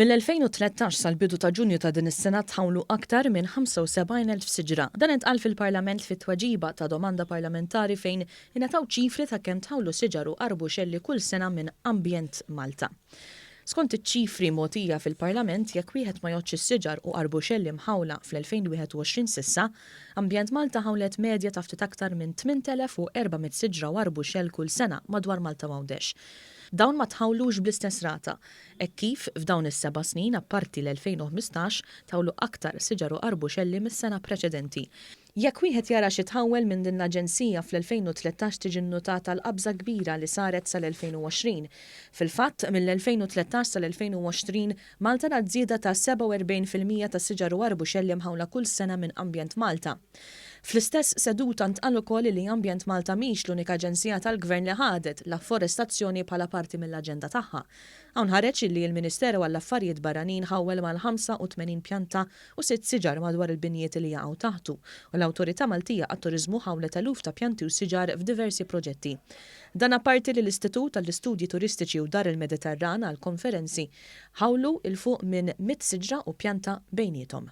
Mill-2013 sal-bidu ta' Ġunju ta' din is-sena tħawlu aktar minn 75,000 siġra. Dan intqal fil-Parlament fi tweġiba ta' domanda parlamentari fejn ingħataw ċifri ta' kemm tħawlu siġar u arbuxelli kull sena minn Ambjent Malta. Skont iċ-ċifri mogħtija fil-Parlament, jekk wieħed ma jgħoddx is-siġar u arbuxelli mħawla fl-2021 s'issa, Ambjent Malta ħawlet medja ta' ftit aktar minn 8,400 siġra u arbuxell kull sena madwar Malta u Għawdex. Dawn ma tħawlux bl-istess rata, hekk kif f'dawn is-seba' snin apparti l-2015 tħawlu aktar siġar u arbuxelli mis-sena preċedenti. Jekk wieħed jara xi tħawwel minn din l-aġenzija fl-2013 tiġi nnutata l-qabża kbira li saret sal-2020. Fil-fatt, mill-2013 sal-2020, Malta rat żieda ta' 47% ta' siġar u arbuxelli mħawla kull sena minn Ambjent Malta. Fl-istess seduta ntqal ukoll li Ambjent Malta mhix l-unika aġenzija tal-Gvern li ħadet l-afforestazzjoni bħala parti mill-aġenda tagħha. Hawn ħareġ illi l-Ministeru għall-Affarijiet Barranin ħawwel mal-85 pjanta u sitt siġar madwar il-binjiet li jaqgħu taħtu u l-Awtorità Maltija għat-Turiżmu ħawlet eluf ta' pjanti u siġar f'diversi proġetti. Dan apparti li l-Istitut għall-Istudji Turistiċi u Dar il-Mediterran għall-Konferenzi ħawlu 'l fuq minn 100 siġra u pjanta bejniethom.